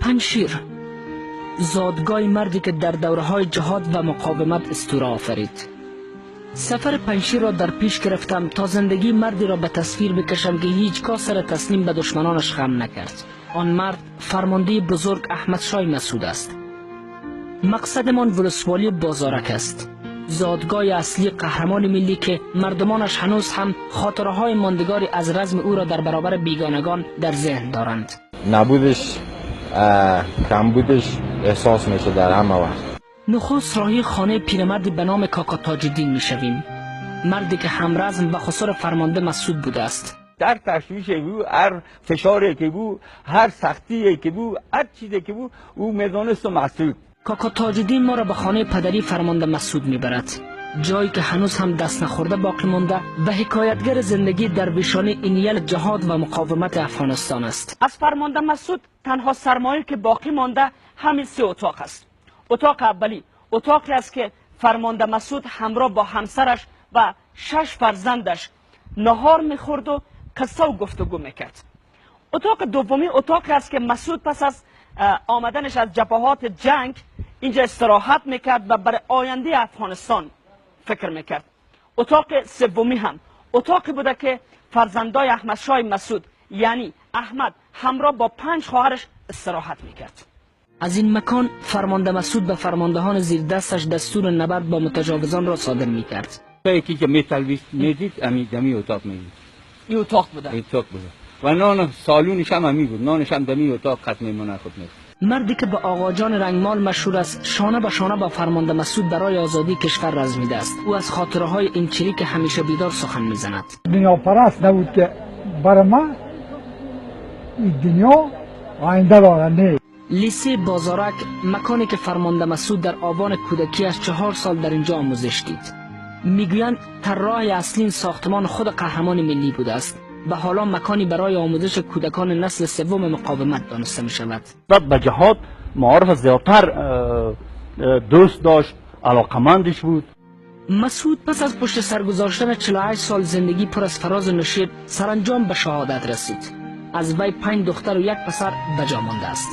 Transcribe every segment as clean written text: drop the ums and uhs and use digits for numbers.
پنجشیر، زادگاه مردی که در دوره‌های جهاد و مقاومت اسطوره آفرید. سفر پنجشیر را در پیش گرفتم تا زندگی مردی را به تصویر بکشم که هیچگاه سر تسلیم به دشمنانش خم نکرد. آن مرد فرمانده بزرگ احمد شاه مسعود است. مقصدمان ولسوالی بازارک است، زادگاه اصلی قهرمان ملی که مردمانش هنوز هم خاطره‌های ماندگاری از رزم او را در برابر بیگانگان در ذهن دارند. نبودش، کمبودش احساس میشه در همه وقت. نخست راهی خانه پیرمردی به نام کاکا تاج‌الدین میشویم، مردی که همرزم و خسر فرمانده مسعود بوده است. در تشویش او، هر فشاری که بود، هر سختی که بود، هر چیزی که بود، او میدانست مسعود. کاکا تاج‌الدین ما را به خانه پدری فرمانده مسعود میبرد، جایی که هنوز هم دست نخورده باقی مانده و حکایتگر زندگی درویشانه اینیل جهاد و مقاومت افغانستان است. از فرمانده مسعود تنها سرمایه که باقی مانده همین سه اتاق است. اتاق اولی اتاقی است که فرمانده مسعود همراه با همسرش و 6 فرزندش نهار میخورد و قصه و گفتگو میکرد. اتاق دومی اتاقی است که مسعود پس از آمدنش از جبهات جنگ اینجا استراحت میکرد و برای آینده افغانستان فکر میکرد. اتاق سومی هم اتاقی بوده که فرزندای احمد شاه مسعود یعنی احمد همراه با 5 خواهرش استراحت میکرد. از این مکان فرمانده مسعود به فرماندهان زیر دستش دستور نبرد با متجاوزان را صادر میکرد. یکی که میتلویس میدید امی اتاق میدید. این اتاق بوده. این اتاق بوده و نان سالونش هم همی بود، نانش هم دمی اتاق قد میمونه خود میدید. مردی که به آقا جان رنگمال مشهور است، شانه به شانه با فرمانده مسعود برای آزادی کشور رزمیده است. او از خاطره های این چریک همیشه بیدار سخن میزند. دنیا پرست نبود که برای ما این دنیا آینده داره. نه. لیسه بازارک، مکانی که فرمانده مسعود در آوان کودکی از 4 سال در اینجا آموزش دید. میگویند طراح اصلی این ساختمان خود قهرمان ملی بوده است و حالا مکانی برای آموزش کودکان نسل سوم مقاومت دانسته می شود. بعد به جهاد معارف زیادتر دوست داشت، علاقمندش بود. مسعود پس از پشت سر گذاشتن 48 سال زندگی پر از فراز و نشیب سرانجام به شهادت رسید. از وی 5 دختر و 1 پسر به جا مانده است.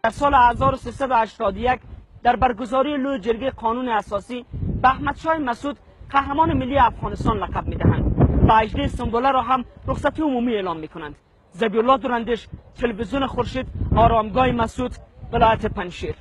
در سال 1381 در برگزاری لوی جرگه قانون اساسی به احمد شاه مسعود قهرمان ملی افغانستان لقب میدهند و 18 سنبله را هم رخصتی عمومی اعلام میکنند. ذبیح الله دورندش، تلویزیون خورشید، آرامگاه مسعود، ولایت پنجشیر.